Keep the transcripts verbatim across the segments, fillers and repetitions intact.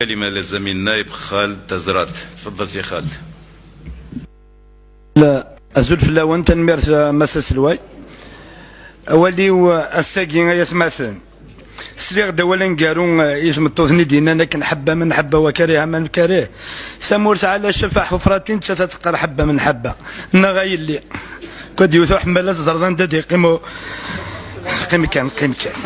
كلمة للزميل النائب خالد تزرات. تفضل سي خالد. La, azul fell-awen, tanemmirt, a Mass Aselway. Awal-iw, eh, ass-agi, ay atmaten, sliɣ-d awal aneggaru, eh, i tmeṭṭut-nni d-yennan akken ḥebba men ḥebba wa kariha men karih. Tamurt ɛla ccafa ḥufratin, nettat ad teqqar ḥebba men ḥebba. Neɣ a yelli. Kod yiwet uḥemmal ad teẓreḍ anda d-yeqqim u-, qqim kan, qqim kan.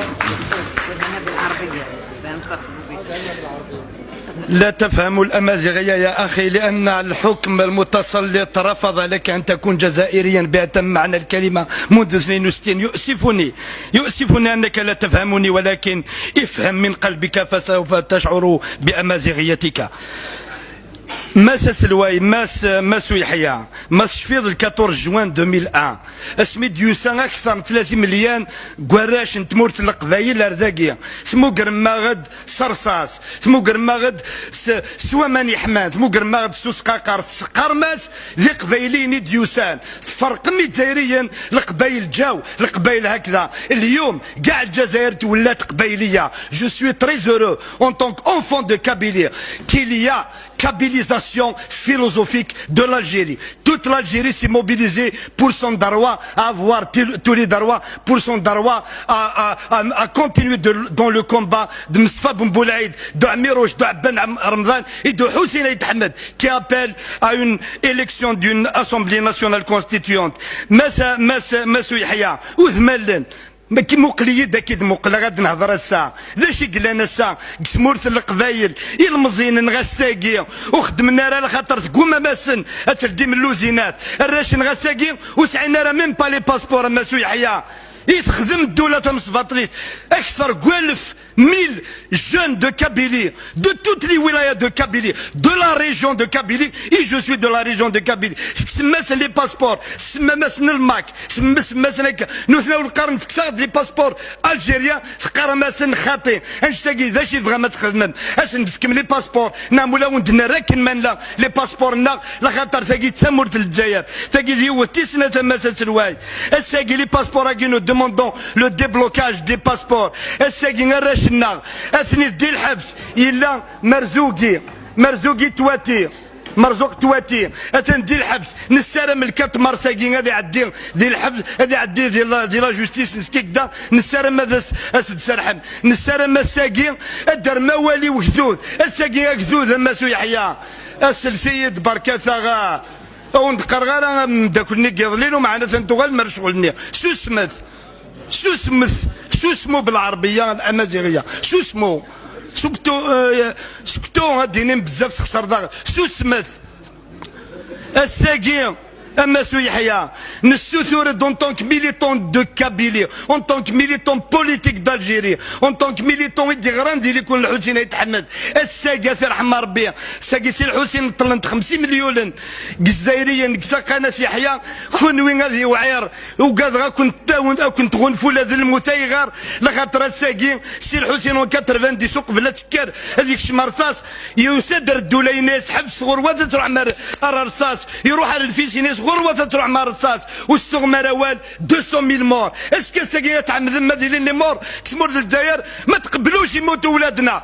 لا تفهم الأمازيغية يا أخي، لأن الحكم المتسلط رفض لك أن تكون جزائريا بأتم معنى الكلمة منذ اثنين وستين. يؤسفني، يؤسفني أنك لا تفهمني، ولكن افهم من قلبك فسوف تشعر بأمازيغيتك. Mass Aselway, Mass, Mass Uyeḥya, ma tecfiḍ, le quatorze juin deux mille un, asmi d-yusa akteṛ n tlata imelyan n warrac n tmurt n Leqbayel ar dagi, tmugrem-aɣ-d s rṣas, tmugrem-aɣ-d s, s waman yeḥman, tmugrem-aɣ-d s usqaqer, tesqarem-as d Iqbayliyen i d-yusan, tferqem Izzayriyen, Leqbayel ǧaw, Leqbayel hakda. اليوم كاع الجزائر تولات قبايلية. Je suis très heureux en tant qu'enfant de Kabylie qu'il y a kabilisation philosophique de l'Algérie. Toute l'Algérie s'est mobilisée pour son droit à avoir tel- tous les droits, pour son droit à, à, à, à continuer de- dans le combat de Mustapha Ben Boulaïd, de Amirouche, de Abban Am- Ramdan et de Hussein Aït Ahmed, qui appelle à une élection d'une assemblée nationale constituante. Mass, Mass, Mass Yahya, udmalen, Ma k-, muqel-iyi-d, ad k-id-muqleɣ, ad nehder ass-a. D acu i yellan ass-a deg tmurt n Leqbayel? Ilmeẓyen-nneɣ ass-agi ur xeddmen ara, laxaṭer tgumam-asen ad teldim lluzinat. Arrac-nneɣ ass-agi ur sɛin ara même pas les passeports, a Mass Uyeḥya. I texdem ddula tamesbaṭlit, akteṛ n walef, mille jeunes de Kabylie, de toutes les wilayas de Kabylie, de la région de Kabylie, et je suis de la région de Kabylie. Tsemma-sen les passeports, tsemma-sen le MAK, tsemma-sen akka. Nutni ur qqaren fket-aɣ-d les passeports algériens, teqqarem-asen xaṭi. Annect-agi d acu i tebɣam ad txedmem? Ad sen-tefkem les passeports, neɣ ula ur d-nerra akken ma nella les passeports-nneɣ, laxaṭer tagi d tamurt n Lezzayer. Tagi d yiwet tis snat, a Mass Aselway. Ass-agi, les passeports-agi, nous demandons le déblocage des passeports. Ass-agi, arrac-nneɣ atni di lḥebs. Yella Merzugi, Merzugi Twati, Merzuq Twati, atan di lḥebs. Nessaram le quatre mars-agi ad iɛeddi di lḥebs, ad iɛeddi di la, di la justice n Skikda. Nessaram ad as, as-d-serḥen. Nessaram ass-agi ad d-terrem awal i ugdud. Ass-agi agdud, a Mass Uyeḥya, aselset-iyi-d, berkat-aɣ. Ur wen-d-qqareɣ ara am umeddakel-nni n yiḍelli, lameɛna atan tuɣalem ar ccɣel-nni. Susmet! Susmet! Susmu belɛerbiya amaziɣiya. Susmu! Suktu, eh, suktu, ad d-inim bezzaf, texser daɣ. Susmet! Ass-agi, a Mass Uyeḥya, nessutur-d en tant que militant de Kabylie, en tant que militant politique d'Algérie, en tant que militant i d-yeɣran di likul n Lḥusin Ayt Ḥmed, ass-agi, ad t-irḥem Rebbi, ass-agi Si Lḥusin ṭṭlen-t xemsa imelyunen n Yizzayriyen deg Saqanat Yeḥya, kunwi ad yewɛir, ugadeɣ ad kent-tawen, ad kent-tɣunfu ula d lmut ayɣer, laxaṭer ass-agi, Si Lḥusin en quatre-vingt-dix uqbel ad tekker, ad yekcem rṣas, yusa-d ar ddula, yenna-yas, ḥebset ɣur-wat ad truḥem ar, ar rṣas, iruḥ ar lfis, yenna-yas, ɣur-wat ad truḥem ar rṣas, ur s-tuɣem ara awal, deux cent mille morts. Est-ce que ass-agi ad tɛemmdem ad ilin les morts deg tmurt n Lezzayer? Ma tqeblux imutu ولادنا.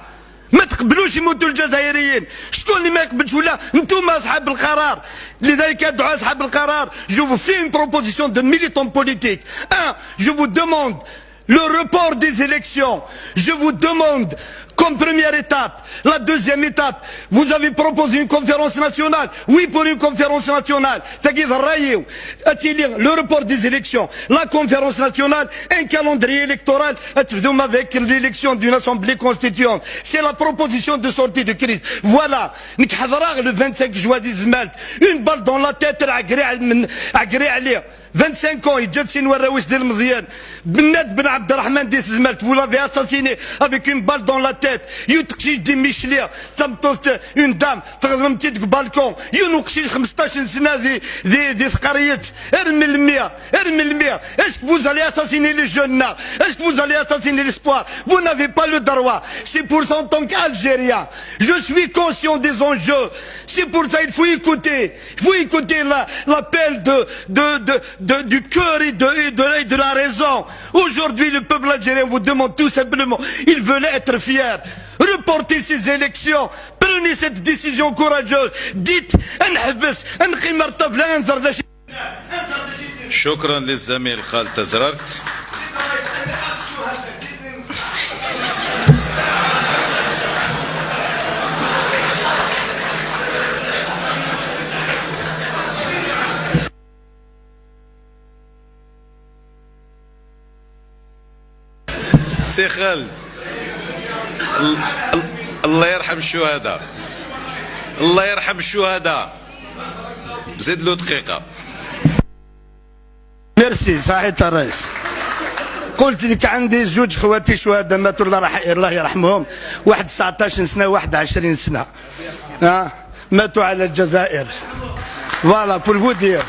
ما تقبلوش يموتوا الجزائريين. شكون اللي ما يقبلش؟ ولا انتم أصحاب القرار؟ لذلك أدعو أصحاب القرار. Je vous fais une proposition de militant politique. Un, je vous demande le report des élections. Je vous demande, comme première étape, la deuxième étape, vous avez proposé une conférence nationale. Oui, pour une conférence nationale. Tagi d ṛṛay-iw. Ad tili le report des élections, la conférence nationale, un calendrier électoral, ad tebdum avec l'élection d'une assemblée constituante. C'est la proposition de sortie de crise. Voilà. Nekk ḥeḍreɣ le vingt-cinq juin di Zmalt. Une balle dans la tête, Agri, Agri Ali. Vingt-cinq ans, yeǧǧa-d sin warraw-is d ilmeẓyen. Bennad Ben Abderrahman di Tezmalt, vous l'avez assassiné avec une balle dans la tête. Yiwet teqcict di Micli, d tameṭṭut, une dame, teɣḍem-tt-id deg balcon. Yiwen uqcic xmesṭac n sna di, di, di tqerryet. Ar melmi? Ar melmi? Est-ce que vous allez assassiner les jeunes là? Est-ce que vous allez assassiner l'espoir? Vous n'avez pas le droit. C'est pour ça, en tant qu'Algérien, je suis conscient des enjeux. C'est pour ça, il faut écouter. Il faut écouter la, l'appel de, de, de, de, du cœur et de, et de, et de la raison. Aujourd'hui, le peuple algérien vous demande tout simplement, ils veulent être fiers. Reportez ces élections. Prenez cette décision courageuse. Dites, ad neḥbes, ad neqqim ar ṭṭabla, ad nẓer d acu. شكرا للزميل خالد تزرارت. سي خالد، ال-، ال-، الله يرحم الشهداء، الله يرحم الشهداء. زيد له دقيقة. Merci, صحيت الرئيس. قلت لك عندي زوج خواتي شهداء ماتوا، الله رح-، الله يرحمهم، واحد تسعطاش سنة، واحد عشرين سنة. ها؟ ماتوا على الجزائر. Voilà, pour vous dire.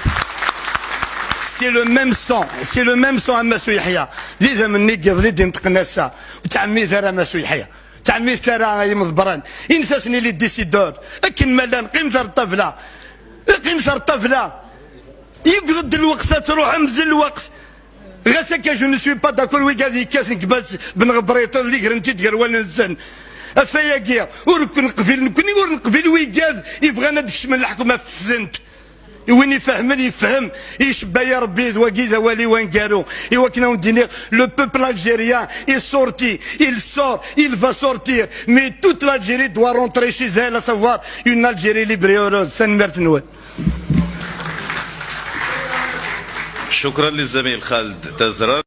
C'est le même sang, c'est le même sang, a Mass Yaxya. D idammen-nni n yiḍ i d-ineṭqen ass-a. Ur ttɛemmid ara, a Mass Yaxya. Ttɛemmid ara ay imḍebbren. Ines-asen i les décideurs. Akken ma llan, qqimet ar ṭṭabla. Qqimet ar ṭṭabla. Yewweḍ-d lweqt ad truḥem d lweqt. Ɣas akka, je ne suis pas d'accord, wigad yekkaten deg Mass Ben Ɣebriṭ, ad ligren-t-id gar wallen-nsen. Ɣef wayagi, ur ken-neqbil nekkni, ur neqbil wigad yebɣan ad d-kecmen leḥkem ɣef tefdent. I win ifehmen, yefhem, icebba-yi Rebbi, d wagi d awal-iw aneggaru. I wakken ad wen-d-iniɣ, le peuple algérien est sorti, il sort, il va sortir, mais toute l'Algérie doit rentrer chez elle, à savoir une Algérie libre et heureuse. Tanemmirt-nwen. شكرا للزميل خالد تزرار.